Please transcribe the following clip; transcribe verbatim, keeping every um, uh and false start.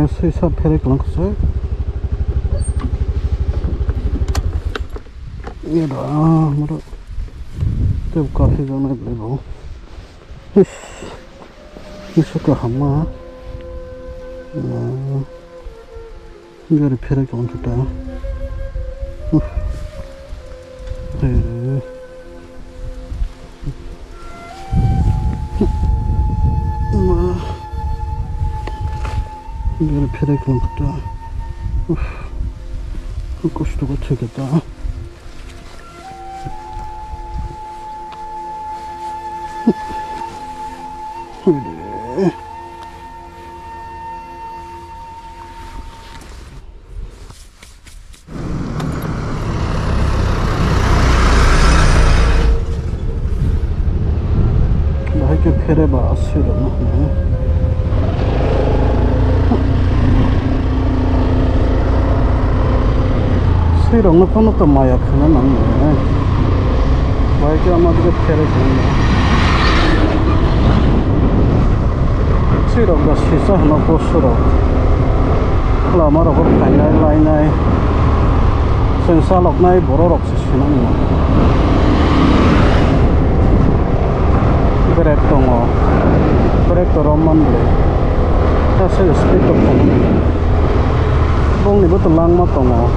Sui sa pherek lang khosoi. Ira, moro. Teb kafe jana bebo. Is. Isu ka hama. Ah. Gari pherek tong khe ta. Uff. Hey. Ma. Gari pherek tong khe ta. Uff. Kosto khe thwi khe ta. Hey. Bahai khe phere ba aswk rwma hwnwi. Swi rokno phano to maya khwna nang nai. Bahai khe ama dige phere khwna. Swi rok da sisa hwno poso rok. Lama rok phainai lainai. Chwng chaloknai borok rok se swnam no. Brake tongo. Brake to romman ble. Ta se speed to khum. Bongni bo to langma tongo.